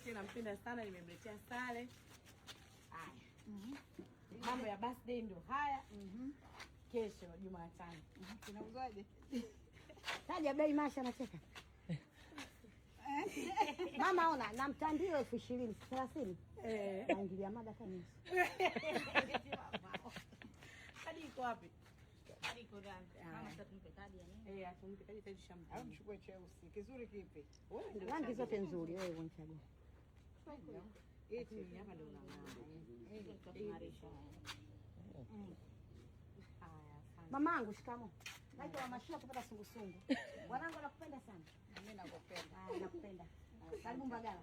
Mama nampenda sana, nimemletea sare. Haya. Mambo ya birthday ndio haya. Kesho Jumatano. Kinauzwaje? Taja bei, Masha anacheka. Mama ona, na mtandio 20,000, 30. Eh. Naingilia mada kama. Kadi iko wapi? Kadi iko ndani. Mama sasa tumpe kadi ya nini? Eh, atumpe kadi tayari. Au mchukue cheusi. Kizuri kipi? Rangi zote nzuri, wewe unachagua. Hichi Hapa ndio unang'aa. Tutang'arisha. Haya, asante. Mamangu, shikamo. Naitwa Mama Shia kupata sungusungu. Bwanangu anakupenda sana. Mimi nakupenda. Ah, nakupenda. Karibu Mbagala.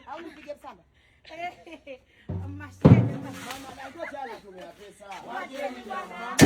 Au nipige msamba? Mama Shia. Mama Dangote anatumia pesa. Wageni jamaa.